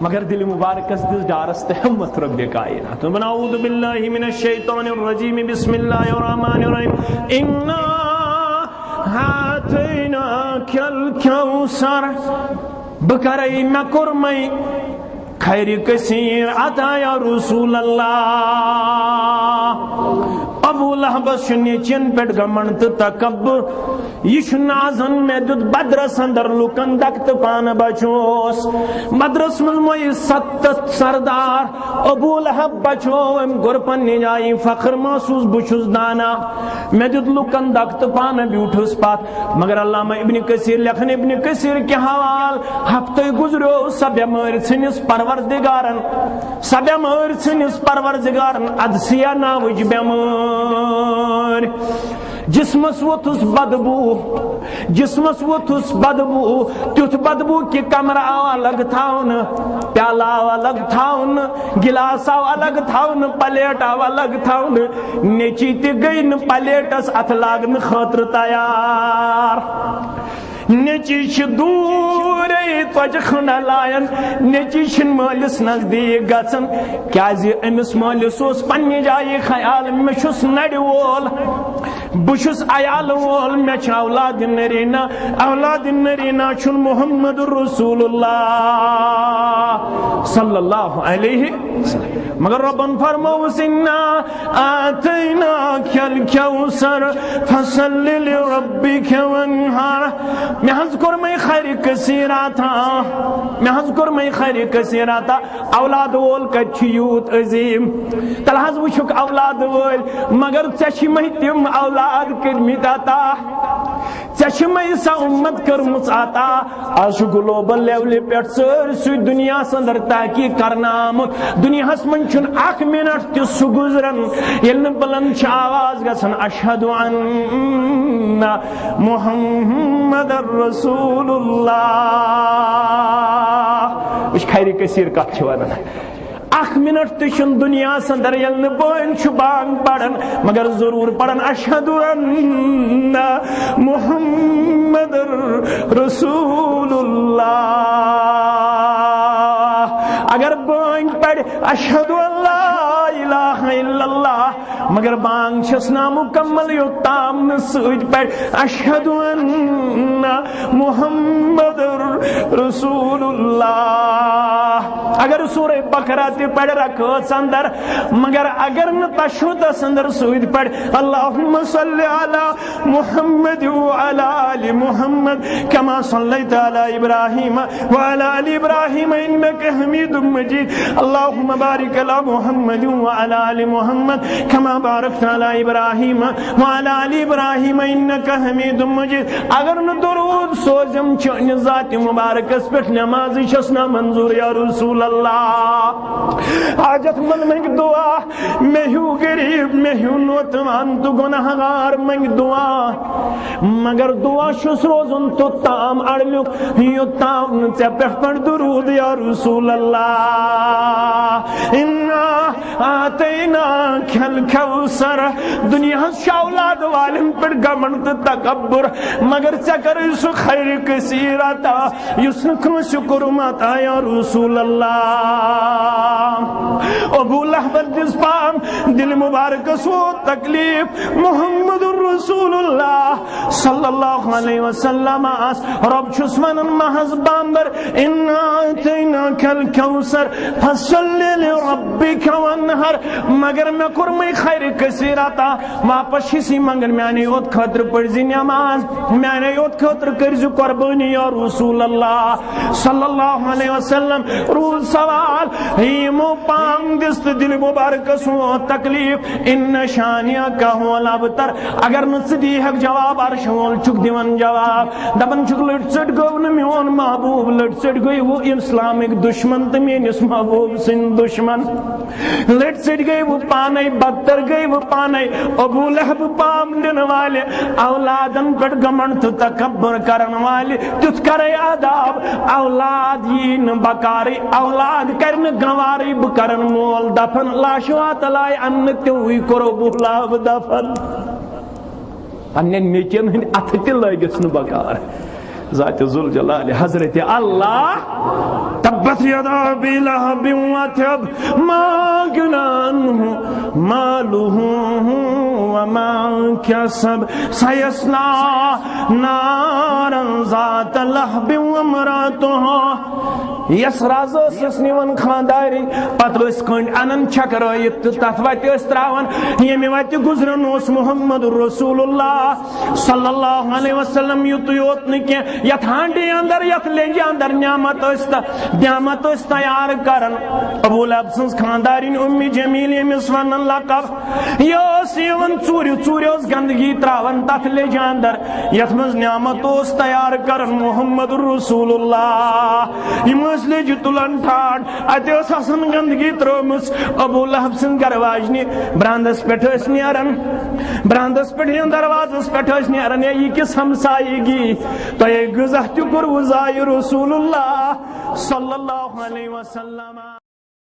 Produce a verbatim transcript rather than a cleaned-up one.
مگر دِلہِ مُبارکس دِژ ڈارس تہٕ ہمت رۄبِ کائنات۔ دوٚپُن، اعوذ باللہ من الشیطان الرجیم، بسم اللہ الرحمن الرحیم، انا اعطیناک الکوثر۔ بہٕ کرے، مےٚ کوٚرمے خیرِ کثیر عطا یا رسول اللہ۔ ابو لہبس چھُ نیٚچوٮ۪ن پٮ۪ٹھ گھمنڈ تہٕ تکبر۔ یہِ چھُ نازن، مےٚ دیُت بدرس اندر لُکن دکہٕ تہٕ پانہٕ بچوس۔ بدرس منٛز مویہِ ستتھ سردار، ابو لہب بچو، أمۍ کوٚر پننہِ جایہِ فخر محسوس، بہٕ چھُس دانا۔ مےٚ دیُت لُکن دکہٕ تہٕ پانہٕ بیوٗٹھُس پتھ۔ مگر علامہ ابن کثیر لیکھن، ابن کثیر کہِ حوال، ہفتہٕ گُزریو، سۄ بٮ۪مٲرۍ ژھٕنِس پروردگارن، سۄ بٮ۪مٲرۍ ژھٕنِس پروردگارن عدسیہ ناوٕچ بٮ۪مٲرۍ۔ جسمس ووٚتھُس بدبو، جسمس ووٚتھُس بدبو، تیُتھ بدبو کہِ کمرٕ آو الگ تھاونہٕ، پیالہٕ آو الگ تھاونہٕ، گلاس آو الگ تھاونہٕ، پلیٹ آو الگ تھاونہٕ۔ نیٚچی تہِ گٔے نہٕ پلیٹس اتھٕ لاگنہٕ خٲطرٕ تیار۔ نیٚچی چھِ دوٗرے ژۄچہِ کھنٛڈ لایان، نیٚچی چھِنہٕ مٲلِس نزدیٖک گژھان، کیازِ أمِس مٲلِس اوس پننہِ جایہِ خیال، مےٚ چھُس نرِ وول، بہٕ چھُس عیالہٕ وول، مےٚ چھُ اولادِ نرینا، اولادِ نرینا چھُنہٕ محمد رسول اللہ صلی اللہ علیہ وسلم۔ مگر رۄبن فرمووُس، انا اعطیناک الکوثر فصل لربک وانحر۔ مےٚ حظ کوٚرمے خیرِ کثیر عطا، مےٚ حظ کوٚرمے خیرِ کثیر عطا۔ اولاد وول کتہِ چھُ یوٗت عظیٖم؟ تلہٕ حظ وٕچھُکھ اولاد وٲلۍ، مگر ژےٚ چھِ مےٚ تِم اولاد کٔرمٕتۍ عطا، ژےٚ چھِ مےٚ سۄ اُمت کٔرمٕژ عطا۔ آز چھُ گلوبل لیولہِ پٮ۪ٹھ سٲرسٕے دُنیاہس اندر تحقیق کرنہٕ آمُت۔ دُنیاہس منٛز چھُنہٕ اکھ منٹ تہِ سُہ گُزران، ییٚلہِ نہٕ بلند چھِ آواز گژھان، اشہد ان محمد رسول اللہ۔ وٕچھ، خیرِ کثیر کتھ چھِ ونان۔ اکھ منٹ تہِ چھُنہٕ دُنیاہس اندر، ییٚلہِ نہٕ بٲنۍ چھُ بانگ پران، مگر ضروٗر پران، اشہد ان محمد رسول اللہ۔ اگر بٲنۍ پرِ، اشہد ان لا الہ الا اللہ، مگر بانگ چھس نامکمل، یوٚتام نہٕ سۭتۍ پرِ، اشہد ان محمد رسول اللہ۔ اگر سورہ بقرہ تہِ پرِ رکٲژ اندر، مگر اگر نہٕ تشہدس اندر سۭتۍ پرِ، اللہم صل علی محمد وعلی آل محمد کما صلیت علی ابراہیم وعلی آل ابراہیم انک حمید مجید۔ اللہم بارک علی محمد وعلی آل محمد کما بارکت علی ابراہیم وعلی آل ابراہیم انک حمید مجید۔ اگر نہٕ درود سوزم چٲنِس ذاتِ مبارکس پٮ۪ٹھ، نمازٕے چھس نہ منظور یا رسول اللہ۔ حاجت مند منگ دعا، مےٚ ہیوٗ غریب، مےٚ ہیوٗ نوتوان تہٕ گۄناہگار منگ دعا، مگر دعا چھُس روزُن توٚتام اڑلیُک، یوٚتام نہٕ ژےٚ پٮ۪ٹھ پڑ درود یا رسول اللہ۔ انا اعطیناک الکوثر۔ دُنیاہس چھُ اولاد والٮ۪ن پٮ۪ٹھ گمنڈ تہٕ تکبر، مگر ژےٚ کٔرٕے سُہ خیرِ کثیر عطا، یُس نہٕ کٲنٛسہِ کوٚرمُت عطا یا رسول اللہ۔ ابو لہبن دِژ پام، دِلہِ مبارکس ووت تکلیف۔ محمد رسول اللہ صلی اللہ علیہ وسلم آس، رۄب چھُس ونان محض بامبر، انا اعطیناک الکوثر فصل لربک وانحر۔ مگر مےٚ کوٚرمے خیرِ کثیر عطا، واپس چھُس یہِ منگان، میانے یوت خٲطرٕ پٔرزِ نماز، میانے یوت خٲطرٕ کٔرزِ قربٲنی یا رسول اللہ صلی اللہ علیہ وسلم۔ روٗد سوال، یِمو پام دِژ تہٕ دِلہِ مبارکس ووت تکلیف، ان شانئک هو الابتر۔ اگر نہٕ ژٕ دیٖہکھ جواب، عرشہِ وول چھُکھ دِوان جواب، دپان چھُکھ، لٔٹۍ ژٔٹۍ گوٚو نہٕ میون محبوب، لٔٹۍ ژٔٹۍ گٔے وۄنۍ اسلامٕکۍ دُشمن تہٕ میٲنِس محبوب سٕنٛدۍ دُشمن۔ لٔٹۍ ژٔٹۍ گٔے وۄنۍ پانے، بدتر گٔے وۄنۍ پانے۔ ابو لہب پام دِنہٕ والہِ، اولادن پٮ۪ٹھ گمنڈ تہٕ تکبر کرن والہِ، تیُتھ کرے عذاب، اولاد یی نہٕ بکارٕے، اولاد کرِ نہٕ گنوارٕے، بہٕ کرن مول دفن، لاشہِ واتہٕ لایہِ اننہٕ، تِموٕے کوٚر ابو لہب دفن۔ پننٮ۪ن نیٚچوٮ۪ن ہٕنٛدۍ اتھٕ تہِ لٲگِس نہٕ بکار۔ ذات ذوالجلال حضرت اللہ۔ تبت یدا ابی لہب وتب، ما اغنی عنہ مالہ وما کسب، سیصلی نارا ذات لہب وامرأتہ۔ یس رز ٲسس نِوان خاندارِنۍ، پتہٕ ٲسۍ کٔنڈۍ انان چھکرٲیِتھ تہٕ تتھ وتہِ ٲسۍ تراوان، ییٚمہِ وتہِ گُزران اوس محمد رسول اللہ صلی اللہ علیہ وسلم۔ یُتُے یوت نہٕ کینٛہہ، یتھ ہانڈِ اندر، یتھ لیٚنجہِ اندر نعمت ٲسۍ تہٕ نعمت ٲسۍ تیار کران۔ ابو لہب سٕنٛز خاندارِنۍ اُمِ جمیل، ییٚمِس ونان لقب، یہِ ٲس یِوان ژوٗرِ ژوٗرِ، ٲس گندگی تراوان تتھ لیٚجہِ اندر، یتھ منٛز نعمت اوس تیار کران محمد رسول اللہ۔ یِم ٲسۍ لیٚجہِ تُلان ٹھانڈ، اتہِ ٲس آسان گندگی ترٲومٕژ۔ ابو لہب سٕنٛز گرٕ واجنہِ براندس پٮ۪ٹھ ٲسۍ نیران، براندس پٮ۪ٹھ یا دروازس پٮ۪ٹھ ٲسۍ نیران، ہے، یہِ کِژھ ہمسایگی، تۄہہِ غذا تہِ کوٚروٕ ضایع رسول اللہ صلی اللہ علیہ وسلم۔